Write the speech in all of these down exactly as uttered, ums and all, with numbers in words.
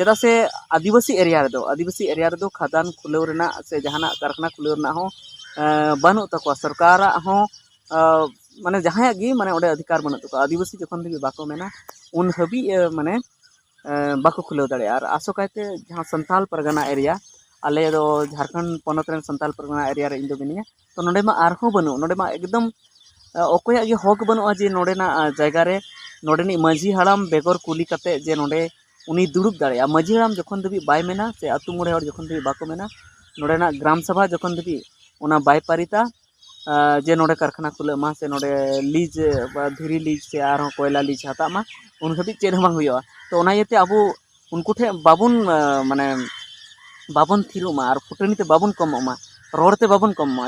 ᱪᱮᱫᱟᱜ ᱥᱮ ᱟᱹᱫᱤᱵᱟᱹᱥᱤ ᱮᱨᱤᱭᱟ ᱨᱮᱫᱚ, ᱟᱹᱫᱤᱵᱟᱹᱥᱤ ᱮᱨᱤᱭᱟ ᱨᱮᱫᱚ ᱠᱷᱟᱫᱟᱱ ᱠᱷᱩᱞᱟᱹᱣ ᱨᱮᱱᱟᱜ ᱥᱮ ᱡᱟᱦᱟᱱᱟᱜ ᱠᱟᱨᱠᱷᱟᱱᱟ ᱠᱷᱩᱞᱟᱹᱣ ᱨᱮᱱᱟᱜ ᱦᱚᱸ ᱵᱟᱹᱱᱩᱜ ᱛᱟᱠᱚᱣᱟ᱾ ᱥᱚᱨᱠᱟᱨᱟᱜ ᱦᱚᱸ ᱢᱟᱱᱮ ᱡᱟᱦᱟᱸᱭᱟᱜ ᱜᱮ ᱢᱟᱱᱮ ᱚᱸᱰᱮ ᱚᱫᱷᱤᱠᱟᱨ ᱵᱟᱹᱱᱩᱜ ᱛᱟᱠᱚᱣᱟ᱾ ᱟᱹᱫᱤᱵᱟᱹᱥᱤ ᱡᱚᱠᱷᱚᱱ ᱫᱷᱟᱹᱵᱤᱡ ᱵᱟᱠᱚ ᱢᱮᱱᱟ, ᱩᱱ ᱦᱟᱹᱵᱤᱡ ᱢᱟᱱᱮ ᱵᱟᱠᱚ ᱠᱷᱩᱞᱟᱹᱣ ᱫᱟᱲᱮᱭᱟᱜᱼᱟ᱾ ᱟᱨ ᱟᱥᱚᱠᱟᱭᱛᱮ ᱡᱟᱦᱟᱸ ᱥᱟᱱᱛᱟᱞ ᱯᱟᱨᱜᱟᱱᱟ ᱮᱨᱤᱭᱟ, ᱟᱞᱮ ᱫᱚ ᱡᱷᱟᱲᱠᱷᱚᱸᱰ ᱯᱚᱱᱚᱛ ᱨᱮᱱ ᱥᱟᱱᱛᱟᱞ ᱯᱟᱨᱜᱟᱱᱟ ᱮᱨᱤᱭᱟ ᱨᱮ ᱤᱧ ᱫᱚ ᱢᱤᱱᱟᱹᱧᱟ᱾ ᱛᱚ ᱱᱚᱸᱰᱮ ᱢᱟ ᱟᱨᱦᱚᱸ ᱵᱟᱹᱱᱩᱜ, ᱱᱚᱸᱰᱮ ᱢᱟ ᱮᱠᱫᱚᱢ ᱚᱠᱚᱭᱟᱜ ᱜᱮ ᱦᱚᱠ ᱵᱟᱹᱱᱩᱜᱼᱟ ᱡᱮ ᱱᱚᱸᱰᱮᱱᱟᱜ ᱡᱟᱭᱜᱟ ᱨᱮ ᱱᱚᱸᱰᱮᱱᱤᱡ ᱢᱟᱹᱡᱷᱤ ᱦᱟᱲᱟᱢ ᱵᱮᱜᱚᱨ ᱠᱩᱞᱤ ᱠᱟᱛᱮ ᱡᱮ ᱱᱚᱸᱰᱮ ᱩᱱᱤ ᱫᱩᱲᱩᱵ ᱫᱟᱲᱮᱭᱟᱜᱼᱟ᱾ ᱢᱟᱹᱡᱷᱤ ᱦᱟᱲᱟᱢ ᱡᱚᱠᱷᱚᱱ ᱫᱷᱟᱹᱵᱤᱡ ᱵᱟᱭ ᱢᱮᱱᱟ ᱥᱮ ᱟᱹᱛᱩ ᱢᱚᱬᱮ ᱦᱚᱲ ᱡᱚᱠᱷᱚᱱ ᱫᱷᱟᱹᱵᱤᱡ ᱵᱟᱠᱚ ᱢᱮᱱᱟ, ᱱᱚᱸᱰᱮᱱᱟᱜ ᱜᱨᱟᱢ ᱥᱚᱵᱷᱟ ᱡᱚᱠᱷᱚᱱ ᱫᱷᱟᱹᱵᱤᱡ ᱚᱱᱟ ᱵᱟᱭ ᱯᱟᱨᱤᱛᱟ, ᱡᱮ ᱱᱚᱸᱰᱮ ᱠᱟᱨᱠᱷᱟᱱᱟ ᱠᱷᱩᱞᱟᱹᱜ ᱢᱟ ᱥᱮ ᱱᱚᱸᱰᱮ ᱞᱤᱡᱽ ᱵᱟ ᱫᱷᱤᱨᱤ ᱞᱤᱡᱽ ᱥᱮ ᱟᱨᱦᱚᱸ ᱠᱚᱭᱞᱟ ᱞᱤᱡᱽ ᱦᱟᱛᱟᱜ ᱢᱟ, ᱩᱱ ᱦᱟᱹᱵᱤᱡ ᱪᱮᱫ ᱦᱚᱸ ᱵᱟᱝ ᱦᱩᱭᱩᱜᱼᱟ᱾ ᱛᱚ ᱚᱱᱟ ᱤᱭᱟᱹᱛᱮ ᱟᱵᱚ ᱩᱱᱠᱩ ᱴᱷᱮᱱ ᱵᱟᱵᱚᱱ ᱢᱟᱱᱮ ᱵᱟᱵᱚᱱ ᱛᱷᱤᱨᱚᱜ ᱢᱟ ᱟᱨ ᱯᱷᱩᱴᱟᱹᱱᱤ ᱛᱮ ᱵᱟᱵᱚᱱ ᱠᱚᱢᱚᱜ ᱢᱟ, ᱨᱚᱲ ᱛᱮ ᱵᱟᱵᱚᱱ ᱠᱚᱢᱚᱜ ᱢᱟ᱾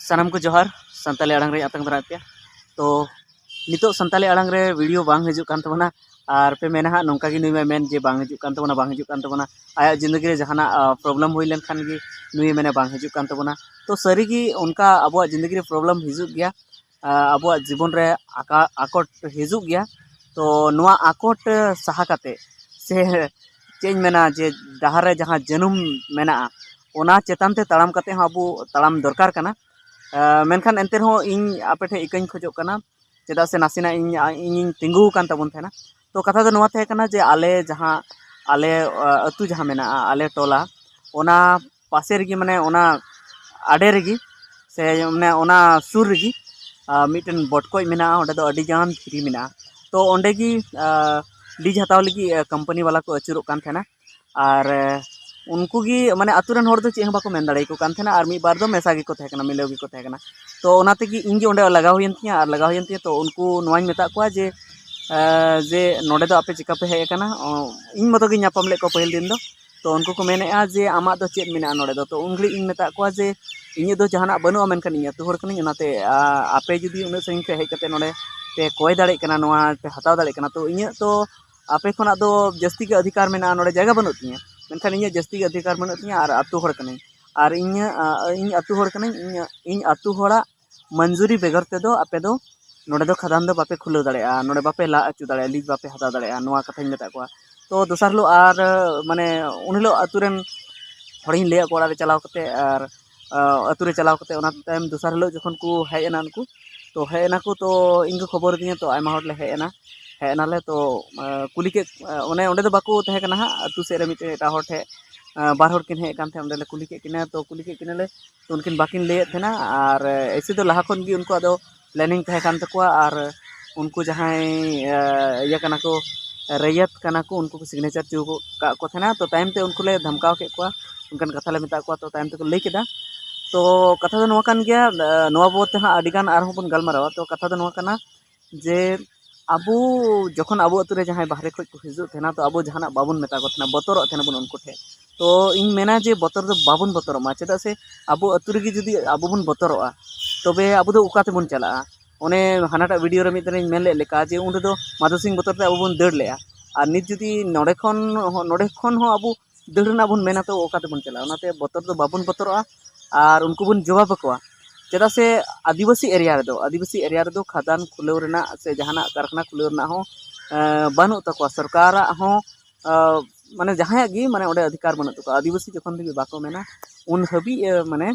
ᱥᱟᱱᱟᱢ ᱠᱚ ᱡᱚᱦᱟᱨ᱾ ᱥᱟᱱᱛᱟᱞᱤ ᱟᱲᱟᱝ ᱨᱮ ᱟᱛᱟᱝ ᱫᱟᱨᱟᱢ ᱯᱮᱭᱟ᱾ ᱛᱚ ᱱᱤᱛᱚᱜ ᱥᱟᱱᱛᱟᱞᱤ ᱟᱲᱟᱝ ᱨᱮ ᱵᱷᱤᱰᱤᱭᱳ ᱵᱟᱝ ᱦᱤᱡᱩᱜ ᱠᱟᱱ ᱛᱟᱵᱚᱱᱟ, ᱟᱨ ᱯᱮ ᱢᱮᱱᱟ ᱦᱟᱸᱜ ᱱᱚᱝᱠᱟ ᱜᱮ ᱱᱩᱭ ᱢᱟ ᱢᱮᱱ ᱡᱮ ᱵᱟᱝ ᱦᱤᱡᱩᱜ ᱠᱟᱱ ᱛᱟᱵᱚᱱᱟ, ᱵᱟᱝ ᱦᱤᱡᱩᱜ ᱠᱟᱱ ᱛᱟᱵᱚᱱᱟ᱾ ᱟᱭᱟᱜ ᱡᱤᱱᱫᱮᱜᱤ ᱨᱮ ᱡᱟᱦᱟᱱᱟᱜ ᱯᱨᱚᱵᱞᱮᱢ ᱦᱩᱭ ᱞᱮᱱᱠᱷᱟᱱ ᱜᱮ ᱱᱩᱭᱮ ᱢᱮᱱᱟ ᱵᱟᱝ ᱦᱤᱡᱩᱜ ᱠᱟᱱ ᱛᱟᱵᱚᱱᱟ᱾ ᱛᱚ ᱥᱟᱹᱨᱤᱜᱮ ᱚᱱᱠᱟ ᱟᱵᱚᱣᱟᱜ ᱡᱤᱱᱫᱮᱜᱤ ᱨᱮ ᱯᱨᱚᱵᱞᱮᱢ ᱦᱤᱡᱩᱜ ᱜᱮᱭᱟ, ᱟᱵᱚᱣᱟᱜ ᱡᱤᱵᱚᱱ ᱨᱮ ᱟᱠᱟ- ᱟᱠᱚᱴ ᱦᱤᱡᱩᱜ ᱜᱮᱭᱟ᱾ ᱛᱚ ᱱᱚᱣᱟ ᱟᱠᱚᱴ ᱥᱟᱦᱟ ᱠᱟᱛᱮ ᱥᱮ ᱪᱮᱫ ᱤᱧ ᱢᱮᱱᱟ ᱡᱮ ᱰᱟᱦᱟᱨ ᱨᱮ ᱡᱟᱦᱟᱸ ᱡᱟᱹᱱᱩᱢ ᱢᱮᱱᱟᱜᱼᱟ, ᱚᱱᱟ ᱪᱮᱛᱟᱱ ᱛᱮ ᱛᱟᱲᱟᱢ ᱠᱟᱛᱮ ᱦᱚᱸ ᱟᱵᱚ ᱛᱟᱲᱟᱢ ᱫᱚᱨᱠᱟᱨ ᱠᱟᱱᱟ᱾ ᱢᱮᱱᱠᱷᱟᱱ ᱮᱱᱛᱮ ᱨᱮᱦᱚᱸ ᱤᱧ ᱟᱯᱮ ᱴᱷᱮᱱ ᱤᱠᱟᱹᱧ ᱠᱷᱚᱡᱚᱜ ᱠᱟᱱᱟ, ᱪᱮᱫᱟᱜ ᱥᱮ ᱱᱟᱥᱮᱱᱟᱜ ᱤᱧ ᱤᱧᱤᱧ ᱛᱤᱸᱜᱩ ᱟᱠᱟᱱ ᱛᱟᱵᱚᱱ ᱛᱟᱦᱮᱱᱟ᱾ ᱛᱚ ᱠᱟᱛᱷᱟ ᱫᱚ ᱱᱚᱣᱟ ᱛᱟᱦᱮᱸ ᱠᱟᱱᱟ ᱡᱮ ᱟᱞᱮ ᱡᱟᱦᱟᱸ ᱟᱞᱮ ᱟᱹᱛᱩ ᱡᱟᱦᱟᱸ ᱢᱮᱱᱟᱜᱼᱟ, ᱟᱞᱮ ᱴᱚᱞᱟ, ᱚᱱᱟ ᱯᱟᱥᱮ ᱨᱮᱜᱮ ᱢᱟᱱᱮ ᱚᱱᱟ ᱟᱰᱮ ᱨᱮᱜᱮ ᱥᱮ ᱢᱟᱱᱮ ᱚᱱᱟ ᱥᱩᱨ ᱨᱮᱜᱮ ᱢᱤᱫᱴᱮᱱ ᱵᱚᱴᱠᱚᱡ ᱢᱮᱱᱟᱜᱼᱟ᱾ ᱚᱸᱰᱮ ᱫᱚ ᱟᱹᱰᱤ ᱜᱟᱱ ᱫᱷᱤᱨᱤ ᱢᱮᱱᱟᱜᱼᱟ᱾ ᱛᱚ ᱚᱸᱰᱮ ᱜᱮ ᱞᱤᱡᱽ ᱦᱟᱛᱟᱣ ᱞᱟᱹᱜᱤᱫ ᱠᱳᱢᱯᱟᱱᱤ ᱵᱟᱞᱟ ᱠᱚ ᱟᱹᱪᱩᱨᱚᱜ ᱠᱟᱱ ᱛᱟᱦᱮᱱᱟ᱾ ᱟᱨ ᱩᱱᱠᱩ ᱜᱮ ᱢᱟᱱᱮ ᱟᱹᱛᱩ ᱨᱮᱱ ᱦᱚᱲ ᱫᱚ ᱪᱮᱫ ᱦᱚᱸ ᱵᱟᱠᱚ ᱢᱮᱱ ᱫᱟᱲᱮᱭᱟᱠᱚ ᱠᱟᱱ ᱛᱟᱦᱮᱱᱟ, ᱟᱨ ᱢᱤᱫ ᱵᱟᱨ ᱫᱚ ᱢᱮᱥᱟ ᱜᱮᱠᱚ ᱛᱟᱦᱮᱸ ᱠᱟᱱᱟ, ᱢᱤᱞᱟᱹᱣ ᱜᱮᱠᱚ ᱛᱟᱦᱮᱸ ᱠᱟᱱᱟ᱾ ᱛᱚ ᱚᱱᱟ ᱛᱮᱜᱮ ᱤᱧ ᱜᱮ ᱚᱸᱰᱮ ᱞᱟᱜᱟᱣ ᱦᱩᱭᱮᱱ ᱛᱤᱧᱟᱹ, ᱟᱨ ᱞᱟᱜᱟᱣ ᱦᱩᱭᱮᱱ ᱛᱤᱧᱟᱹ᱾ ᱛᱚ ᱩᱱᱠᱩ ᱱᱚᱣᱟᱧ ᱢᱮᱛᱟᱫ ᱠᱚᱣᱟ ᱡᱮ ᱡᱮ ᱱᱚᱰᱮ ᱫᱚ ᱟᱯᱮ ᱪᱮᱠᱟ ᱯᱮ ᱦᱮᱡ ᱟᱠᱟᱱᱟ? ᱤᱧ ᱢᱚᱛᱚ ᱜᱤᱧ ᱧᱟᱯᱟᱢ ᱞᱮᱫ ᱠᱚᱣᱟ ᱯᱟᱹᱦᱤᱞ ᱫᱤᱱ ᱫᱚ᱾ ᱛᱚ ᱩᱱᱠᱩ ᱠᱚ ᱢᱮᱱᱮᱫᱼᱟ ᱡᱮ ᱟᱢᱟᱜ ᱫᱚ ᱪᱮᱫ ᱢᱮᱱᱟᱜᱼᱟ ᱱᱚᱰᱮ ᱫᱚ? ᱛᱚ ᱩᱱ ᱜᱷᱟᱹᱲᱤᱡ ᱤᱧ ᱢᱮᱛᱟᱫ ᱠᱚᱣᱟ ᱡᱮ ᱤᱧᱟᱹᱜ ᱫᱚ ᱡᱟᱦᱟᱱᱟᱜ ᱵᱟᱹᱱᱩᱜᱼᱟ, ᱢᱮᱱᱠᱷᱟᱱ ᱤᱧ ᱟᱹᱛᱩ ᱦᱚᱲ ᱠᱟᱹᱱᱟᱹᱧ, ᱚᱱᱟᱛᱮ ᱟᱯᱮ ᱡᱩᱫᱤ ᱩᱱᱟᱹᱜ ᱥᱟᱺᱜᱤᱧ ᱯᱮ ᱦᱮᱡ ᱠᱟᱛᱮ ᱱᱚᱰᱮ ᱯᱮ ᱠᱚᱭ ᱫᱟᱲᱮᱭᱟᱜ ᱠᱟᱱᱟ, ᱱᱚᱣᱟ ᱯᱮ ᱦᱟᱛᱟᱣ ᱫᱟᱲᱮᱭᱟᱜ ᱠᱟᱱᱟ, ᱛᱚ ᱤᱧᱟᱹᱜ ᱛᱚ ᱟᱯᱮ ᱠᱷᱚᱱᱟᱜ ᱫᱚ ᱡᱟᱹᱥᱛᱤ ᱜᱮ ᱚᱫᱷᱤᱠᱟᱨ ᱢᱮᱱᱟᱜᱼᱟ, ᱱᱚᱰᱮ ᱡᱟᱭᱜᱟ ᱵᱟᱹᱱᱩᱜ ᱛᱤᱧᱟᱹ, ᱢᱮᱱᱠᱷᱟᱱ ᱤᱧᱟᱹᱜ ᱡᱟᱹᱥᱛᱤ ᱜᱮ ᱚᱫᱷᱤᱠᱟᱨ ᱵᱟᱹᱱᱩᱜ ᱛᱤᱧᱟᱹ ᱟᱨ ᱟᱹᱛᱩ ᱦᱚᱲ ᱠᱟᱹᱱᱟᱹᱧ᱾ ᱟᱨ ᱤᱧᱟᱹᱜ ᱤᱧ ᱟᱹᱛᱩ ᱦᱚᱲ ᱠᱟᱹᱱᱟᱹᱧ, ᱤᱧ ᱤᱧ ᱟᱹᱛᱩ ᱦᱚᱲᱟᱜ ᱢᱚᱧᱡᱩᱨᱤ ᱵᱮᱜᱚᱨ ᱛᱮᱫᱚ ᱟᱯᱮ ᱫᱚ ᱱᱚᱰᱮ ᱫᱚ ᱠᱷᱟᱫᱟᱱ ᱫᱚ ᱵᱟᱯᱮ ᱠᱷᱩᱞᱟᱹᱣ ᱫᱟᱲᱮᱭᱟᱜᱼᱟ, ᱱᱚᱰᱮ ᱵᱟᱯᱮ ᱞᱟ ᱟᱹᱪᱩ ᱫᱟᱲᱮᱭᱟᱜᱼᱟ, ᱞᱤᱡ ᱵᱟᱯᱮ ᱦᱟᱛᱟᱣ ᱫᱟᱲᱮᱭᱟᱜᱼᱟ, ᱱᱚᱣᱟ ᱠᱟᱛᱷᱟᱧ ᱢᱮᱛᱟᱫ ᱠᱚᱣᱟ᱾ ᱛᱚ ᱫᱚᱥᱟᱨ ᱦᱤᱞᱳᱜ ᱟᱨ ᱢᱟᱱᱮ ᱩᱱ ᱦᱤᱞᱳᱜ ᱟᱹᱛᱩ ᱨᱮᱱ ᱦᱚᱲᱤᱧ ᱞᱟᱹᱭᱟᱫ ᱠᱚᱣᱟ ᱚᱲᱟᱜ ᱨᱮ ᱪᱟᱞᱟᱣ ᱠᱟᱛᱮ, ᱟᱨ ᱟᱹᱛᱩ ᱨᱮ ᱪᱟᱞᱟᱣ ᱠᱟᱛᱮ ᱚᱱᱟ ᱛᱟᱭᱚᱢ ᱫᱚᱥᱟᱨ ᱦᱤᱞᱳᱜ ᱡᱚᱠᱷᱚᱱ ᱠᱚ ᱦᱮᱡ ᱮᱱᱟ ᱩᱱᱠᱩ, ᱛᱚ ᱦᱮᱡ ᱮᱱᱟ ᱠᱚ, ᱛᱚ ᱤᱧ ᱠᱚ ᱠᱷᱚᱵᱚᱨ ᱟᱹᱫᱤᱧᱟ, ᱛᱚ ᱟᱭᱢᱟ ᱦᱚᱲ ᱞᱮ ᱦᱮᱡ ᱮᱱᱟ᱾ ᱦᱮᱡ ᱮᱱᱟᱞᱮ, ᱛᱚ ᱠᱩᱞᱤ ᱠᱮᱫ, ᱚᱱᱮ ᱚᱸᱰᱮ ᱫᱚ ᱵᱟᱠᱚ ᱛᱟᱦᱮᱸ ᱠᱟᱱᱟ ᱦᱟᱸᱜ, ᱟᱹᱛᱩ ᱥᱮᱫ ᱨᱮ ᱢᱤᱫᱴᱮᱱ ᱮᱴᱟᱜ ᱦᱚᱲ ᱴᱷᱮᱱ ᱵᱟᱨ ᱦᱚᱲ ᱠᱤᱱ ᱦᱮᱡ ᱠᱟᱱ ᱛᱟᱦᱮᱸᱫ, ᱚᱸᱰᱮ ᱞᱮ ᱠᱩᱞᱤ ᱠᱮᱫ ᱠᱤᱱᱟ᱾ ᱛᱚ ᱠᱩᱞᱤ ᱠᱮᱫ ᱠᱤᱱᱟᱞᱮ, ᱛᱚ ᱩᱱᱠᱤᱱ ᱵᱟᱹᱠᱤᱱ ᱞᱟᱹᱭᱮᱫ ᱛᱟᱦᱮᱱᱟ᱾ ᱟᱨ ᱮᱭᱥᱮ ᱫᱚ ᱞᱟᱦᱟ ᱠᱷᱚᱱ ᱜᱮ ᱩᱱᱠᱩᱣᱟᱜ ᱫᱚ ᱯᱞᱮᱱᱤᱝ ᱛᱟᱦᱮᱸ ᱠᱟᱱ ᱛᱟᱠᱚᱣᱟ᱾ ᱟᱨ ᱩᱱᱠᱩ ᱡᱟᱦᱟᱸᱭ ᱤᱭᱟᱹ ᱠᱟᱱᱟ ᱠᱚ, ᱨᱮᱭᱟᱛ ᱠᱟᱱᱟ ᱠᱚ, ᱩᱱᱠᱩ ᱠᱚ ᱥᱤᱜᱽᱱᱮᱪᱟᱨ ᱦᱚᱪᱚ ᱠᱟᱜ ᱠᱚ ᱛᱟᱦᱮᱱᱟ᱾ ᱛᱚ ᱛᱟᱭᱚᱢ ᱛᱮ ᱩᱱᱠᱩ ᱞᱮ ᱫᱷᱟᱢᱠᱟᱣ ᱠᱮᱫ ᱠᱚᱣᱟ, ᱚᱱᱠᱟᱱ ᱠᱟᱛᱷᱟ ᱞᱮ ᱢᱮᱛᱟᱜ ᱠᱚᱣᱟ᱾ ᱛᱚ ᱛᱟᱭᱚᱢ ᱛᱮᱠᱚ ᱞᱟᱹᱭ ᱠᱮᱫᱟ᱾ ᱛᱚ ᱠᱟᱛᱷᱟ ᱫᱚ ᱱᱚᱣᱟ ᱠᱟᱱ ᱜᱮᱭᱟ, ᱱᱚᱣᱟ ᱵᱟᱵᱚᱫ ᱛᱮ ᱦᱟᱸᱜ ᱟᱹᱰᱤ ᱜᱟᱱ ᱟᱨᱦᱚᱸ ᱵᱚᱱ ᱜᱟᱞᱢᱟᱨᱟᱣᱟ᱾ ᱛᱚ ᱠᱟᱛᱷᱟ ᱫᱚ ᱱᱚᱣᱟ ᱠᱟᱱᱟ ᱡᱮ ᱟᱵᱚ ᱡᱚᱠᱷᱚᱱ ᱟᱵᱚ ᱟᱹᱛᱩ ᱨᱮ ᱡᱟᱦᱟᱸᱭ ᱵᱟᱦᱨᱮ ᱠᱷᱚᱱ ᱠᱚ ᱦᱤᱡᱩᱜ ᱛᱟᱦᱮᱱᱟ, ᱛᱚ ᱟᱵᱚ ᱡᱟᱦᱟᱱᱟᱜ ᱵᱟᱵᱚᱱ ᱢᱮᱛᱟ ᱠᱚ ᱛᱟᱦᱮᱱᱟ, ᱵᱚᱛᱚᱨᱚᱜ ᱛᱟᱦᱮᱱᱟ ᱵᱚᱱ ᱩᱱᱠᱩ ᱴᱷᱮᱱ᱾ ᱛᱚ ᱤᱧ ᱢᱮᱱᱟ ᱡᱮ ᱵᱚᱛᱚᱨ ᱫᱚ ᱵᱟᱵᱚᱱ ᱵᱚᱛᱚᱨᱚᱜ ᱢᱟ, ᱪᱮᱫᱟᱜ ᱥᱮ ᱟᱵᱚ ᱟᱹᱛᱩ ᱨᱮᱜᱮ ᱡᱩᱫᱤ ᱟᱵᱚ ᱵᱚᱱ ᱵᱚᱛᱚᱨᱚᱜᱼᱟ, ᱛᱚᱵᱮ ᱟᱵᱚ ᱫᱚ ᱚᱠᱟ ᱛᱮᱵᱚᱱ ᱪᱟᱞᱟᱜᱼᱟ? ᱚᱱᱮ ᱦᱟᱱᱟᱴᱟᱜ ᱵᱷᱤᱰᱤᱭᱳ ᱨᱮ ᱢᱤᱫ ᱫᱤᱱᱤᱧ ᱢᱮᱱ ᱞᱮᱫ ᱞᱮᱠᱟ ᱡᱮ ᱩᱱ ᱨᱮᱫᱚ ᱢᱟᱫᱷᱩ ᱥᱤᱝ ᱵᱚᱛᱚᱨ ᱛᱮ ᱟᱵᱚ ᱵᱚᱱ ᱫᱟᱹᱲ ᱞᱮᱜᱼᱟ᱾ ᱟᱨ ᱱᱤᱛ ᱡᱩᱫᱤ ᱱᱚᱰᱮ ᱠᱷᱚᱱ ᱱᱚᱰᱮ ᱠᱷᱚᱱ ᱦᱚᱸ ᱟᱵᱚ ᱫᱟᱹᱲ ᱨᱮᱱᱟᱜ ᱵᱚᱱ ᱢᱮᱱᱟ, ᱛᱚ ᱚᱠᱟ ᱛᱮᱵᱚᱱ ᱪᱟᱞᱟᱜᱼᱟ? ᱚᱱᱟᱛᱮ ᱵᱚᱛᱚᱨ ᱫᱚ ᱵᱟᱵᱚᱱ ᱵᱚᱛᱚᱨᱚᱜᱼᱟ ᱟᱨ ᱩᱱᱠᱩ ᱵᱚᱱ ᱡᱚᱵᱟᱵ ᱟᱠᱚᱣᱟ᱾ ᱪᱮᱫᱟᱜ ᱥᱮ ᱟᱹᱫᱤᱵᱟᱹᱥᱤ ᱮᱨᱤᱭᱟ ᱨᱮᱫᱚ, ᱟᱹᱫᱤᱵᱟᱹᱥᱤ ᱮᱨᱤᱭᱟ ᱨᱮᱫᱚ ᱠᱷᱟᱫᱟᱱ ᱠᱷᱩᱞᱟᱹᱣ ᱨᱮᱱᱟᱜ ᱥᱮ ᱡᱟᱦᱟᱱᱟᱜ ᱠᱟᱨᱠᱷᱟᱱᱟ ᱠᱷᱩᱞᱟᱹᱣ ᱨᱮᱱᱟᱜ ᱦᱚᱸ ᱮᱸ, ᱵᱟᱹᱱᱩᱜ ᱛᱟᱠᱚᱣᱟ, ᱥᱚᱨᱠᱟᱨᱟᱜ ᱦᱚᱸ ᱮᱸ, ᱢᱟᱱᱮ ᱡᱟᱦᱟᱸᱭᱟᱜ ᱜᱮ ᱢᱟᱱᱮ ᱚᱸᱰᱮ ᱚᱫᱷᱤᱠᱟᱨ ᱵᱟᱹᱱᱩᱜ ᱛᱟᱠᱚᱣᱟ᱾ ᱟᱹᱫᱤᱵᱟᱹᱥᱤ ᱡᱚᱠᱷᱚᱱ ᱫᱷᱟᱹᱵᱤᱡ ᱵᱟᱠᱚ ᱢᱮᱱᱟ, ᱩᱱ ᱦᱟᱹᱵᱤᱡ ᱮ, ᱢᱟᱱᱮ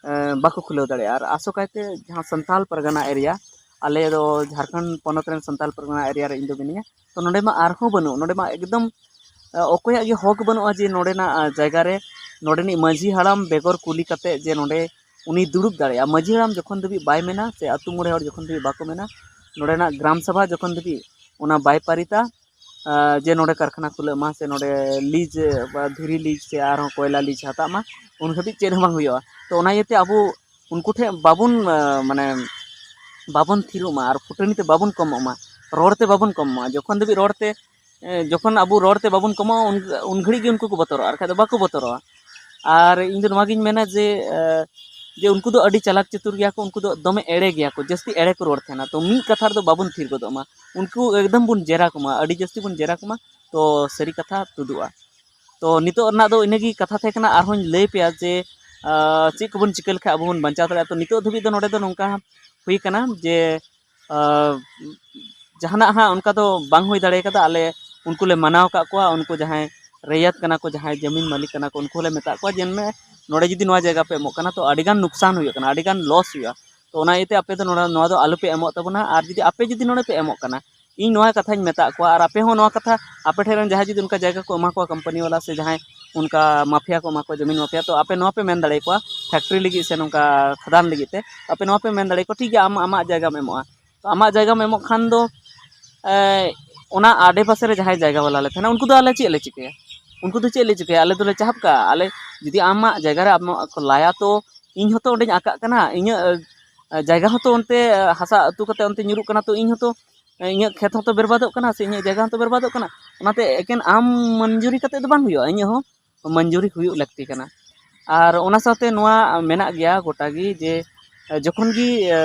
ᱮᱸ, ᱵᱟᱠᱚ ᱠᱷᱩᱞᱟᱹᱣ ᱫᱟᱲᱮᱭᱟᱜᱼᱟ᱾ ᱟᱨ ᱟᱥᱚᱠᱟᱭᱛᱮ ᱡᱟᱦᱟᱸ ᱥᱟᱱᱛᱟᱞ ᱯᱟᱨᱜᱟᱱᱟ ᱮᱨᱤᱭᱟ, ᱟᱞᱮ ᱫᱚ ᱡᱷᱟᱲᱠᱷᱚᱸᱰ ᱯᱚᱱᱚᱛ ᱨᱮᱱ ᱥᱟᱱᱛᱟᱞ ᱯᱟᱨᱜᱟᱱᱟ ᱮᱨᱤᱭᱟ ᱨᱮ ᱤᱧ ᱫᱚ ᱢᱤᱱᱟᱹᱧᱟ, ᱛᱚ ᱱᱚᱰᱮ ᱢᱟ ᱟᱨᱦᱚᱸ ᱵᱟᱹᱱᱩᱜ, ᱱᱚᱰᱮ ᱢᱟ ᱮᱠᱫᱚᱢ ᱮ, ᱚᱠᱚᱭᱟᱜ ᱜᱮ ᱦᱚᱠ ᱵᱟᱹᱱᱩᱜᱼᱟ ᱡᱮ ᱱᱚᱰᱮᱱᱟᱜ ᱮ, ᱡᱟᱭᱜᱟ ᱨᱮ ᱱᱚᱰᱮᱱᱤᱡ ᱢᱟᱹᱡᱷᱤ ᱦᱟᱲᱟᱢ ᱵᱮᱜᱚᱨ ᱠᱩᱞᱤ ᱠᱟᱛᱮ ᱡᱮ ᱱᱚᱰᱮ ᱩᱱᱤ ᱫᱩᱲᱩᱵ ᱫᱟᱲᱮᱭᱟᱜᱼᱟ᱾ ᱢᱟᱹᱡᱷᱤ ᱦᱟᱲᱟᱢ ᱡᱚᱠᱷᱚᱱ ᱫᱷᱟᱹᱵᱤᱡ ᱵᱟᱭ ᱢᱮᱱᱟ ᱥᱮ ᱟᱹᱛᱩ ᱢᱚᱬᱮ ᱦᱚᱲ ᱡᱚᱠᱷᱚᱱ ᱫᱷᱟᱹᱵᱤᱡ ᱵᱟᱠᱚ ᱢᱮᱱᱟ, ᱱᱚᱰᱮᱱᱟᱜ ᱜᱨᱟᱢ ᱥᱚᱵᱷᱟ ᱡᱚᱠᱷᱚᱱ ᱫᱷᱟᱹᱵᱤᱡ ᱚᱱᱟ ᱵᱟᱭ ᱯᱟᱨᱤᱛᱟ, ᱮ, ᱡᱮ ᱱᱚᱰᱮ ᱠᱟᱨᱠᱷᱟᱱᱟ ᱠᱷᱩᱞᱟᱹᱜ ᱢᱟ ᱥᱮ ᱱᱚᱰᱮ ᱞᱤᱡᱽ, ᱮ, ᱫᱷᱤᱨᱤ ᱞᱤᱡᱽ ᱥᱮ ᱟᱨᱦᱚᱸ ᱠᱚᱭᱞᱟ ᱞᱤᱡᱽ ᱦᱟᱛᱟᱜ ᱢᱟ, ᱩᱱ ᱦᱟᱹᱵᱤᱡ ᱪᱮᱫ ᱦᱚᱸ ᱵᱟᱝ ᱦᱩᱭᱩᱜᱼᱟ᱾ ᱛᱚ ᱚᱱᱟ ᱤᱭᱟᱹᱛᱮ ᱟᱵᱚ ᱩᱱᱠᱩ ᱴᱷᱮᱱ ᱵᱟᱵᱚᱱ, ᱮ, ᱢᱟᱱᱮ ᱵᱟᱵᱚᱱ ᱛᱷᱤᱨᱚᱜ ᱢᱟ ᱟᱨ ᱯᱷᱩᱴᱟᱹᱱᱤ ᱛᱮ ᱵᱟᱵᱚᱱ ᱠᱚᱢᱚᱜ ᱢᱟ, ᱨᱚᱲ ᱛᱮ ᱵᱟᱵᱚᱱ ᱠᱚᱢᱚᱜ ᱢᱟ᱾ ᱡᱚᱠᱷᱚᱱ ᱫᱷᱟᱹᱵᱤᱡ ᱨᱚᱲ ᱛᱮ, ᱮ, ᱡᱚᱠᱷᱚᱱ ᱟᱵᱚ ᱨᱚᱲ ᱛᱮ ᱵᱟᱵᱚᱱ ᱠᱚᱢᱚᱜᱼᱟ, ᱩᱱ, ᱩᱱ ᱜᱷᱟᱹᱲᱤᱡ ᱜᱮ ᱩᱱᱠᱩ ᱠᱚ ᱵᱚᱛᱚᱨᱚᱜᱼᱟ, ᱟᱨ ᱵᱟᱠᱷᱟᱡ ᱫᱚ ᱵᱟᱠᱚ ᱵᱚᱛᱚᱨᱚᱜᱼᱟ᱾ ᱟᱨ ᱤᱧ ᱫᱚ ᱱᱚᱣᱟ ᱜᱤᱧ ᱢᱮᱱᱟ ᱡᱮ, ᱮ, ᱡᱮ ᱩᱱᱠᱩ ᱫᱚ ᱟᱹᱰᱤ ᱪᱟᱞᱟᱠ ᱪᱟᱹᱛᱩᱨ ᱜᱮᱭᱟ ᱠᱚ, ᱩᱱᱠᱩ ᱫᱚ ᱫᱚᱢᱮ ᱮᱲᱮ ᱜᱮᱭᱟ ᱠᱚ, ᱡᱟᱹᱥᱛᱤ ᱮᱲᱮ ᱠᱚ ᱨᱚᱲ ᱛᱟᱦᱮᱱᱟ᱾ ᱛᱚ ᱢᱤᱫ ᱠᱟᱛᱷᱟ ᱨᱮᱫᱚ ᱵᱟᱵᱚᱱ ᱛᱷᱤᱨ ᱜᱚᱫᱚᱜ ᱢᱟ, ᱩᱱᱠᱩ ᱮᱠᱫᱚᱢ ᱵᱚᱱ ᱡᱮᱨᱟ ᱠᱚᱢᱟ, ᱟᱹᱰᱤ ᱡᱟᱹᱥᱛᱤ ᱵᱚᱱ ᱡᱮᱨᱟ ᱠᱚᱢᱟ, ᱛᱚ ᱥᱟᱹᱨᱤ ᱠᱟᱛᱷᱟ ᱛᱩᱫᱩᱜᱼᱟ᱾ ᱛᱚ ᱱᱤᱛᱚᱜ ᱨᱮᱱᱟᱜ ᱫᱚ ᱤᱱᱟᱹᱜᱮ ᱠᱟᱛᱷᱟ ᱛᱟᱦᱮᱸ ᱠᱟᱱᱟ᱾ ᱟᱨᱦᱚᱸᱧ ᱞᱟᱹᱭ ᱯᱮᱭᱟ ᱡᱮ ᱪᱮᱫ ᱠᱚᱵᱚᱱ ᱪᱤᱠᱟᱹ ᱞᱮᱠᱷᱟᱡ ᱟᱵᱚ ᱵᱚᱱ ᱵᱟᱧᱪᱟᱣ ᱫᱟᱲᱮᱭᱟᱜᱼᱟ᱾ ᱛᱚ ᱱᱤᱛᱚᱜ ᱫᱷᱟᱹᱵᱤᱡ ᱫᱚ ᱱᱚᱰᱮ ᱫᱚ ᱱᱚᱝᱠᱟ ᱦᱩᱭ ᱠᱟᱱᱟ ᱡᱮ ᱡᱟᱦᱟᱱᱟᱜ ᱦᱟᱸᱜ ᱚᱱᱠᱟ ᱫᱚ ᱵᱟᱝ ᱦᱩᱭ ᱫᱟᱲᱮ ᱠᱟᱫᱟ᱾ ᱟᱞᱮ ᱩᱱᱠᱩ ᱞᱮ ᱢᱟᱱᱟᱣ ᱟᱠᱟᱫ ᱠᱚᱣᱟ, ᱩᱱᱠᱩ ᱡᱟᱦᱟᱸᱭ ᱨᱮᱭᱟᱛ ᱠᱟᱱᱟ ᱠᱚ, ᱡᱟᱦᱟᱸᱭ ᱡᱟᱹᱢᱤᱱ ᱢᱟᱹᱞᱤᱠ ᱠᱟᱱᱟ ᱠᱚ, ᱩᱱᱠᱩ ᱞᱮ ᱢᱮᱛᱟᱜ ᱠᱚᱣᱟ ᱡᱮ ᱱᱚᱰᱮ ᱡᱩᱫᱤ ᱱᱚᱣᱟ ᱡᱟᱭᱜᱟ ᱯᱮ ᱮᱢᱚᱜ ᱠᱟᱱᱟ ᱛᱚ ᱟᱹᱰᱤᱜᱟᱱ ᱱᱩᱠᱥᱟᱱ ᱦᱩᱭᱩᱜ ᱠᱟᱱᱟ, ᱟᱹᱰᱤᱜᱟᱱ ᱞᱚᱥ ᱦᱩᱭᱩᱜᱼᱟ᱾ ᱛᱚ ᱚᱱᱟ ᱤᱭᱟᱹᱛᱮ ᱟᱯᱮ ᱫᱚ ᱱᱚᱰᱮ, ᱱᱚᱣᱟ ᱫᱚ ᱟᱞᱚᱯᱮ ᱮᱢᱚᱜ ᱛᱟᱵᱚᱱᱟ᱾ ᱟᱨ ᱡᱩᱫᱤ ᱟᱯᱮ ᱡᱩᱫᱤ ᱱᱚᱰᱮ ᱯᱮ ᱮᱢᱚᱜ ᱠᱟᱱᱟ, ᱤᱧ ᱱᱚᱣᱟ ᱠᱟᱛᱷᱟᱧ ᱢᱮᱛᱟᱜ ᱠᱚᱣᱟ, ᱟᱨ ᱟᱯᱮ ᱦᱚᱸ ᱱᱚᱣᱟ ᱠᱟᱛᱷᱟ, ᱟᱯᱮ ᱴᱷᱮᱱ ᱨᱮᱱ ᱡᱟᱦᱟᱸᱭ ᱡᱩᱫᱤ ᱚᱱᱠᱟ ᱡᱟᱭᱜᱟ ᱠᱚ ᱮᱢᱟ ᱠᱚᱣᱟ ᱠᱳᱢᱯᱟᱱᱤ ᱵᱟᱞᱟ ᱥᱮ ᱡᱟᱦᱟᱸᱭ ᱚᱱᱠᱟ ᱢᱟᱯᱷᱤᱭᱟ ᱠᱚ ᱮᱢᱟ ᱠᱚᱣᱟ, ᱡᱟᱹᱢᱤᱱ ᱢᱟᱯᱷᱤᱭᱟ, ᱛᱚ ᱟᱯᱮ ᱱᱚᱣᱟ ᱯᱮ ᱢᱮᱱ ᱫᱟᱲᱮᱭᱟᱠᱚᱣᱟ ᱯᱷᱮᱠᱴᱨᱤ ᱞᱟᱹᱜᱤᱫ ᱥᱮ ᱱᱚᱝᱠᱟ ᱠᱷᱟᱫᱟᱱ ᱞᱟᱹᱜᱤᱫ ᱛᱮ, ᱟᱯᱮ ᱱᱚᱣᱟ ᱯᱮ ᱢᱮᱱ ᱫᱟᱲᱮᱭᱟᱠᱚᱣᱟ, ᱴᱷᱤᱠ ᱜᱮᱭᱟ, ᱟᱢ ᱟᱢᱟᱜ ᱡᱟᱭᱜᱟᱢ ᱮᱢᱚᱜᱼᱟ᱾ ᱛᱚ ᱟᱢᱟᱜ ᱡᱟᱭᱜᱟᱢ ᱮᱢᱚᱜ ᱠᱷᱟᱱ ᱫᱚ ᱮ, ᱚᱱᱟ ᱟᱰᱮᱯᱟᱥᱮ ᱨᱮ ᱡᱟᱦᱟᱸᱭ ᱡᱟᱭᱜᱟ ᱵᱟᱞᱟ ᱞᱮ ᱛᱟᱦᱮᱱᱟ, ᱩᱱᱠᱩ ᱫᱚ ᱟᱞᱮ ᱪᱮᱫ ᱞᱮ ᱪᱤᱠᱟᱹᱭᱟ? ᱩᱱᱠᱩ ᱫᱚ ᱪᱮᱫ ᱞᱮ ᱪᱤᱠᱟᱹᱭᱟ? ᱟᱞᱮ ᱫᱚᱞᱮ ᱪᱟᱦᱟᱵ ᱠᱟᱜᱼᱟ, ᱟᱞᱮ ᱡᱩᱫᱤ ᱟᱢᱟᱜ ᱡᱟᱭᱜᱟ ᱨᱮ ᱟᱢᱟᱜ ᱠᱚ ᱞᱟᱭᱟ, ᱛᱚ ᱤᱧ ᱦᱚᱸᱛᱚ ᱚᱸᱰᱮᱧ ᱟᱠᱟᱜ ᱠᱟᱱᱟ, ᱤᱧᱟᱹᱜ ᱮ, ᱡᱟᱭᱜᱟ ᱦᱚᱸᱛᱚ ᱚᱱᱛᱮ ᱮ, ᱦᱟᱥᱟ ᱟᱹᱛᱩ ᱠᱟᱛᱮ ᱚᱱᱛᱮ ᱧᱩᱨᱩᱜ ᱠᱟᱱᱟ, ᱛᱚ ᱤᱧ ᱦᱚᱸᱛᱚ ᱮ, ᱤᱧᱟᱹᱜ ᱠᱷᱮᱛ ᱦᱚᱸᱛᱚ ᱵᱮᱨᱵᱟᱫᱚᱜ ᱠᱟᱱᱟ ᱥᱮ ᱤᱧᱟᱹᱜ ᱡᱟᱭᱜᱟ ᱦᱚᱸᱛᱚ ᱵᱮᱨᱵᱟᱫᱚᱜ ᱠᱟᱱᱟ᱾ ᱚᱱᱟᱛᱮ ᱮᱠᱮᱱ ᱟᱢ ᱢᱚᱧᱡᱩᱨᱤ ᱠᱟᱛᱮ ᱫᱚ ᱵᱟᱝ ᱦᱩᱭᱩᱜᱼᱟ, ᱤᱧᱟᱹᱜ ᱦᱚᱸ ᱢᱚᱧᱡᱩᱨᱤ ᱦᱩᱭᱩᱜ ᱞᱟᱹᱠᱛᱤ ᱠᱟᱱᱟ᱾ ᱟᱨ ᱚᱱᱟ ᱥᱟᱶᱛᱮ ᱱᱚᱣᱟ ᱢᱮᱱᱟᱜ ᱜᱮᱭᱟ ᱜᱚᱴᱟ ᱜᱮ ᱡᱮ ᱡᱚᱠᱷᱚᱱ ᱜᱮ ᱮ,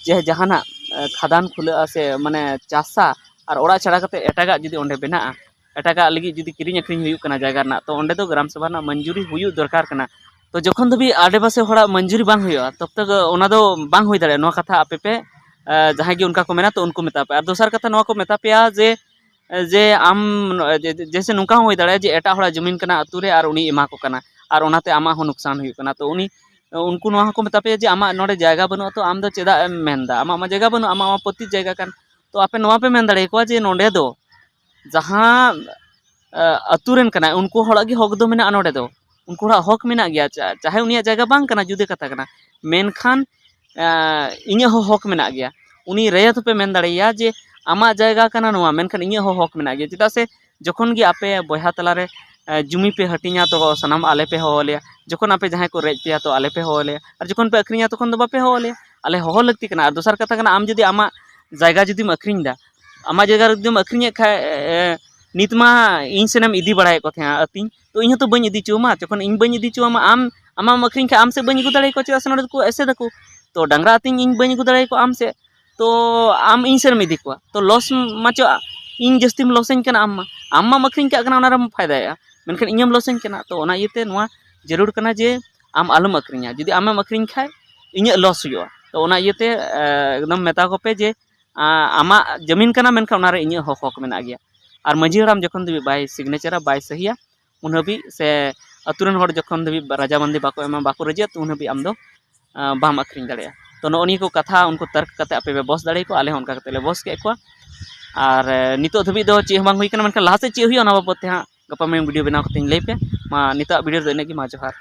ᱡᱮ ᱡᱟᱦᱟᱱᱟᱜ ᱮ, ᱠᱷᱟᱫᱟᱱ ᱠᱷᱩᱞᱟᱹᱜᱼᱟ ᱥᱮ ᱢᱟᱱᱮ ᱪᱟᱥᱟ ᱟᱨ ᱚᱲᱟᱜ ᱪᱷᱟᱲᱟ ᱠᱟᱛᱮ ᱮᱴᱟᱜᱟᱜ ᱡᱩᱫᱤ ᱚᱸᱰᱮ ᱵᱮᱱᱟᱜᱼᱟ, ᱮᱴᱟᱜᱟᱜ ᱞᱟᱹᱜᱤᱫ ᱡᱩᱫᱤ ᱠᱤᱨᱤᱧ ᱟᱹᱠᱷᱨᱤᱧ ᱦᱩᱭᱩᱜ ᱠᱟᱱᱟ ᱡᱟᱭᱜᱟ ᱨᱮᱱᱟᱜ, ᱛᱚ ᱚᱸᱰᱮ ᱫᱚ ᱜᱨᱟᱢ ᱥᱚᱵᱷᱟ ᱨᱮᱱᱟᱜ ᱢᱚᱧᱡᱩᱨᱤ ᱦᱩᱭᱩᱜ ᱫᱚᱨᱠᱟᱨ ᱠᱟᱱᱟ᱾ ᱛᱚ ᱡᱚᱠᱷᱚᱱ ᱫᱷᱟᱹᱵᱤᱡ ᱟᱰᱮᱯᱟᱥᱮ ᱦᱚᱲᱟᱜ ᱢᱚᱧᱡᱩᱨᱤ ᱵᱟᱝ ᱦᱩᱭᱩᱜᱼᱟ, ᱛᱚᱵ ᱛᱚᱠ ᱚᱱᱟ ᱫᱚ ᱵᱟᱝ ᱦᱩᱭ ᱫᱟᱲᱮᱭᱟᱜᱼᱟ᱾ ᱱᱚᱣᱟ ᱠᱟᱛᱷᱟ ᱟᱯᱮ ᱯᱮ ᱮ, ᱡᱟᱦᱟᱸᱭ ᱜᱮ ᱚᱱᱠᱟ ᱠᱚ ᱢᱮᱱᱟ, ᱛᱚ ᱩᱱᱠᱩ ᱢᱮᱛᱟ ᱯᱮ᱾ ᱟᱨ ᱫᱚᱥᱟᱨ ᱠᱟᱛᱷᱟ ᱱᱚᱣᱟ ᱠᱚ ᱢᱮᱛᱟ ᱯᱮᱭᱟ ᱡᱮ ᱡᱮ ᱟᱢ ᱡᱮ-, ᱡᱮᱭᱥᱮ ᱱᱚᱝᱠᱟ ᱦᱚᱸ ᱦᱩᱭ ᱫᱟᱲᱮᱭᱟᱜᱼᱟ ᱡᱮ ᱮᱴᱟᱜ ᱦᱚᱲᱟᱜ ᱡᱚᱢᱤᱱ ᱠᱟᱱᱟ ᱟᱹᱛᱩ ᱨᱮ ᱟᱨ ᱩᱱᱤᱭ ᱮᱢᱟ ᱠᱚ ᱠᱟᱱᱟ, ᱟᱨ ᱚᱱᱟᱛᱮ ᱟᱢᱟᱜ ᱦᱚᱸ ᱱᱩᱠᱥᱟᱱ ᱦᱩᱭᱩᱜ ᱠᱟᱱᱟ᱾ ᱛᱚ ᱩᱱᱤ, ᱩᱱᱠᱩ ᱱᱚᱣᱟ ᱦᱚᱸᱠᱚ ᱢᱮᱛᱟ ᱯᱮᱭᱟ ᱡᱮ ᱟᱢᱟᱜ ᱱᱚᱰᱮ ᱡᱟᱭᱜᱟ ᱵᱟᱹᱱᱩᱜᱼᱟ, ᱛᱚ ᱟᱢ ᱫᱚ ᱪᱮᱫᱟᱜ ᱮᱢ ᱢᱮᱱᱫᱟ? ᱟᱢᱟᱜ ᱢᱟ ᱡᱟᱭᱜᱟ ᱵᱟᱹᱱᱩᱜᱼᱟ, ᱟᱢᱟᱜ ᱢᱟ ᱯᱚᱛᱤᱛ ᱡᱟᱭᱜᱟ ᱠᱟᱱ᱾ ᱛᱚ ᱟᱯᱮ ᱱᱚᱣᱟ ᱯᱮ ᱢᱮᱱ ᱫᱟᱲᱮᱭᱟᱠᱚᱣᱟ ᱡᱮ ᱱᱚᱰᱮ ᱫᱚ ᱡᱟᱦᱟᱸ ᱮ, ᱟᱹᱛᱩ ᱨᱮᱱ ᱠᱟᱱᱟᱭ, ᱩᱱᱠᱩ ᱦᱚᱲᱟᱜ ᱜᱮ ᱦᱚᱠ ᱫᱚ ᱢᱮᱱᱟᱜᱼᱟ ᱱᱚᱰᱮ ᱫᱚ᱾ ᱩᱱᱠᱩ ᱦᱚᱲᱟᱜ ᱦᱚᱠ ᱢᱮᱱᱟᱜ ᱜᱮᱭᱟ, ᱪᱟ-, ᱪᱟᱦᱮ ᱩᱱᱤᱭᱟᱜ ᱡᱟᱭᱜᱟ ᱵᱟᱝ ᱠᱟᱱᱟ, ᱡᱩᱫᱟᱹ ᱠᱟᱛᱷᱟ ᱠᱟᱱᱟ, ᱢᱮᱱᱠᱷᱟᱱ ᱮ, ᱤᱧᱟᱹᱜ ᱦᱚᱸ ᱦᱚᱠ ᱢᱮᱱᱟᱜ ᱜᱮᱭᱟ᱾ ᱩᱱᱤ ᱨᱮᱭᱟᱛ ᱦᱚᱸᱯᱮ ᱢᱮᱱ ᱫᱟᱲᱮᱭᱟᱭᱟ ᱡᱮ ᱟᱢᱟᱜ ᱡᱟᱭᱜᱟ ᱠᱟᱱᱟ ᱱᱚᱣᱟ, ᱢᱮᱱᱠᱷᱟᱱ ᱤᱧᱟᱹᱜ ᱦᱚᱸ ᱦᱚᱠ ᱢᱮᱱᱟᱜ ᱜᱮᱭᱟ᱾ ᱪᱮᱫᱟᱜ ᱥᱮ ᱡᱚᱠᱷᱚᱱ ᱜᱮ ᱟᱯᱮ ᱵᱚᱭᱦᱟ ᱛᱟᱞᱟᱨᱮ ᱮ, ᱡᱩᱢᱤ ᱯᱮ ᱦᱟᱹᱴᱤᱧᱟ, ᱛᱚ ᱥᱟᱱᱟᱢ ᱟᱞᱮ ᱯᱮ ᱦᱚᱦᱚ ᱟᱞᱮᱭᱟ᱾ ᱡᱚᱠᱷᱚᱱ ᱟᱯᱮ ᱡᱟᱦᱟᱸᱭ ᱠᱚ ᱨᱮᱡ ᱯᱮᱭᱟ, ᱛᱚ ᱟᱞᱮ ᱯᱮ ᱦᱚᱦᱚ ᱟᱞᱮᱭᱟ᱾ ᱟᱨ ᱡᱚᱠᱷᱚᱱ ᱯᱮ ᱟᱹᱠᱷᱨᱤᱧᱟ, ᱛᱚᱠᱷᱚᱱ ᱫᱚ ᱵᱟᱯᱮ ᱦᱚᱦᱚ ᱟᱞᱮᱭᱟ᱾ ᱟᱞᱮ ᱦᱚᱦᱚ ᱞᱟᱹᱠᱛᱤ ᱠᱟᱱᱟ᱾ ᱟᱨ ᱫᱚᱥᱟᱨ ᱠᱟᱛᱷᱟ ᱠᱟᱱᱟ, ᱟᱢ ᱡᱩᱫᱤ ᱟᱢᱟᱜ ᱡᱟᱭᱜᱟ ᱡᱩᱫᱤᱢ ᱟᱹᱠᱷᱨᱤᱧ ᱮᱫᱟ, ᱟᱢᱟᱜ ᱡᱟᱭᱜᱟ ᱨᱮ ᱡᱩᱫᱤᱢ ᱟᱹᱠᱷᱨᱤᱧᱮᱫ ᱠᱷᱟᱡ, ᱮ, ᱱᱤᱛ ᱢᱟ ᱤᱧ ᱥᱮᱱᱮᱢ ᱤᱫᱤ ᱵᱟᱲᱟᱭᱮᱫ ᱠᱚ ᱛᱟᱦᱮᱸᱜᱼᱟ ᱟᱹᱛᱤᱧ, ᱛᱚ ᱤᱧ ᱦᱚᱸᱛᱚ ᱵᱟᱹᱧ ᱤᱫᱤ ᱦᱚᱪᱚ ᱟᱢᱟ᱾ ᱡᱚᱠᱷᱚᱱ ᱤᱧ ᱵᱟᱹᱧ ᱤᱫᱤ ᱦᱚᱪᱚ ᱟᱢᱟ, ᱟᱢ, ᱟᱢᱟᱜ ᱮᱢ ᱟᱹᱠᱷᱨᱤᱧ ᱠᱷᱟᱡ ᱟᱢ ᱥᱮᱫ ᱵᱟᱹᱧ ᱟᱹᱜᱩ ᱫᱟᱲᱮᱭᱟᱠᱚᱣᱟ, ᱪᱮᱫᱟᱜ ᱥᱮ ᱱᱚᱰᱮ ᱫᱚᱠᱚ ᱮᱥᱮᱫ ᱟᱠᱚ᱾ ᱛᱚ ᱰᱟᱝᱨᱟ ᱟᱹᱛᱤᱧ ᱤᱧ ᱵᱟᱹᱧ ᱟᱹᱜᱩ ᱫᱟᱲᱮᱭᱟᱠᱚᱣᱟ ᱟᱢ ᱥᱮᱫ, ᱛᱚ ᱟᱢ ᱤᱧ ᱥᱮᱫ ᱮᱢ ᱤᱫᱤ ᱠᱚᱣᱟ, ᱛᱚ ᱞᱚᱥ ᱢᱟᱪᱚ ᱤᱧ ᱡᱟᱹᱥᱛᱤᱢ ᱞᱚᱥᱟᱹᱧ ᱠᱟᱱᱟ ᱟᱢ ᱢᱟ᱾ ᱟᱢ ᱢᱟᱢ ᱟᱹᱠᱷᱨᱤᱧ ᱠᱟᱜ ᱠᱟᱱᱟ, ᱚᱱᱟ ᱨᱮᱢ ᱯᱷᱟᱭᱫᱟᱭᱮᱜᱼᱟ, ᱢᱮᱱᱠᱷᱟᱱ ᱤᱧᱮᱢ ᱞᱚᱥᱟᱹᱧ ᱠᱟᱱᱟ᱾ ᱛᱚ ᱚᱱᱟ ᱤᱭᱟᱹᱛᱮ ᱱᱚᱣᱟ ᱡᱟᱹᱨᱩᱲ ᱠᱟᱱᱟ ᱡᱮ ᱟᱢ ᱟᱞᱚᱢ ᱟᱹᱠᱷᱨᱤᱧᱟ᱾ ᱡᱩᱫᱤ ᱟᱢᱮᱢ ᱟᱹᱠᱷᱨᱤᱧ ᱠᱷᱟᱡ ᱤᱧᱟᱹᱜ ᱞᱚᱥ ᱦᱩᱭᱩᱜᱼᱟ᱾ ᱛᱚ ᱚᱱᱟ ᱤᱭᱟᱹᱛᱮ ᱮᱠᱫᱚᱢ ᱢᱮᱛᱟ ᱠᱚᱯᱮ ᱡᱮ ᱟᱢᱟᱜ ᱡᱟᱹᱢᱤᱱ ᱠᱟᱱᱟ, ᱢᱮᱱᱠᱷᱟᱱ ᱚᱱᱟᱨᱮ ᱤᱧᱟᱹᱜ ᱦᱚᱸ ᱦᱚᱠ ᱢᱮᱱᱟᱜ ᱜᱮᱭᱟ᱾ ᱟᱨ ᱢᱟᱹᱡᱷᱤ ᱦᱟᱲᱟᱢ ᱡᱚᱠᱷᱚᱱ ᱫᱷᱟᱹᱵᱤᱡ ᱵᱟᱭ ᱥᱤᱜᱽᱱᱮᱪᱟᱨᱟ, ᱵᱟᱭ ᱥᱟᱹᱦᱤᱭᱟ, ᱩᱱ ᱦᱟᱹᱵᱤᱡ ᱥᱮ ᱟᱹᱛᱩ ᱨᱮᱱ ᱦᱚᱲ ᱡᱚᱠᱷᱚᱱ ᱫᱷᱟᱹᱵᱤᱡ ᱨᱟᱡᱟᱵᱟᱹᱱᱫᱤ ᱵᱟᱠᱚ ᱮᱢᱟ, ᱵᱟᱠᱚ ᱨᱟᱹᱡᱤᱭᱟ, ᱛᱚ ᱩᱱ ᱦᱟᱹᱵᱤᱡ ᱟᱢ ᱫᱚ ᱵᱟᱢ ᱟᱹᱠᱷᱨᱤᱧ ᱫᱟᱲᱮᱭᱟᱜᱼᱟ᱾ ᱛᱚ ᱱᱚᱜᱼᱚ ᱱᱤᱭᱟᱹ ᱠᱚ ᱠᱟᱛᱷᱟ ᱩᱱᱠᱩ ᱛᱟᱨᱠ ᱠᱟᱛᱮ ᱟᱯᱮ ᱯᱮ ᱵᱚᱥ ᱫᱟᱲᱮᱭᱟᱠᱚᱣᱟ, ᱟᱞᱮ ᱦᱚᱸ ᱚᱱᱠᱟ ᱠᱟᱛᱮ ᱞᱮ ᱵᱚᱥ ᱠᱮᱫ ᱠᱚᱣᱟ᱾ ᱟᱨ ᱱᱤᱛᱚᱜ ᱫᱷᱟᱹᱵᱤᱡ ᱫᱚ ᱪᱮᱫ ᱦᱚᱸ ᱵᱟᱝ ᱦᱩᱭ ᱠᱟᱱᱟ, ᱢᱮᱱᱠᱷᱟᱱ ᱞᱟᱦᱟ ᱥᱮᱫ ᱪᱮᱫ ᱦᱩᱭᱩᱜᱼᱟ ᱚᱱᱟ ᱵᱟᱵᱚᱫ ᱛᱮ ᱦᱟᱸᱜ ᱜᱟᱯᱟ ᱢᱮᱭᱟᱝ ᱵᱷᱤᱰᱤᱭᱳ ᱵᱮᱱᱟᱣ ᱠᱟᱛᱮᱧ ᱞᱟᱹᱭ ᱯᱮ᱾ ᱢᱟ ᱱᱤᱛᱚᱜ ᱵᱷᱤᱰᱤᱭᱳ ᱫᱚ ᱤᱱᱟᱹᱜ ᱜᱮ, ᱢᱟ ᱡᱚᱦᱟᱨ᱾